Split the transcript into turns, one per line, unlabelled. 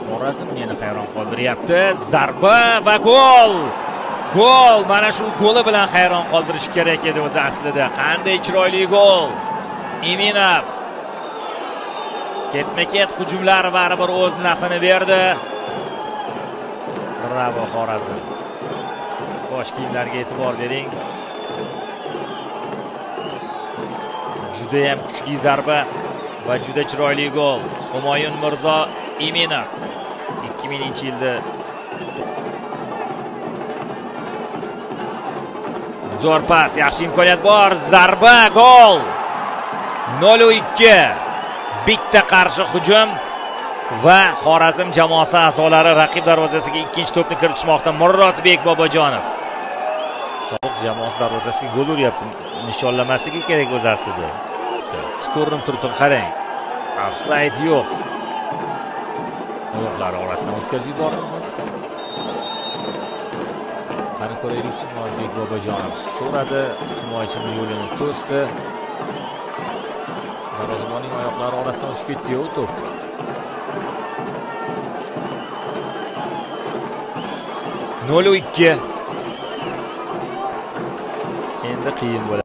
Xorazm meni hayron qoldiryapti. Zarba va gol! Gol! Mana shu goli bilan hayron qoldirish kerak edi o'zi aslida. Qanday chiroyli gol! Iminov. Ketma-ket hujumlar baribir o'z nafini berdi. Bravo Xorazm. Bosh kiyimlarga e'tibor bering. Juda ham kuchli zarba va juda chiroyli gol. Humoyun Mirzo Iminov 2000-yilda zo'r pas, yaxshi imkoniyat bor, zarba, gol. 0-2. Bitta qarshi hujum va Xorazm jamoasi a'zolari raqib darvozasiga ikkinchi to'pni kiritishmoqda. Murodbek Bobojonov. Sobiq jamoasi darvozasiga gol uryapti. Nishonlamasligi kerak o'zi aslida. Ko'rinib turibdi, qarang. Ofsayd yo'q. Oyoqlari orasidan o'tkazib yubordi hozir. Qani ko'raylikchi, Murodbek Bobojonov so'radi, himoyachining yo'lini to'sdi. Darvozabonning oyoqlari orasidan o'tib ketdi-yu to'p. 0-2. Endi qiyin bo'ladi.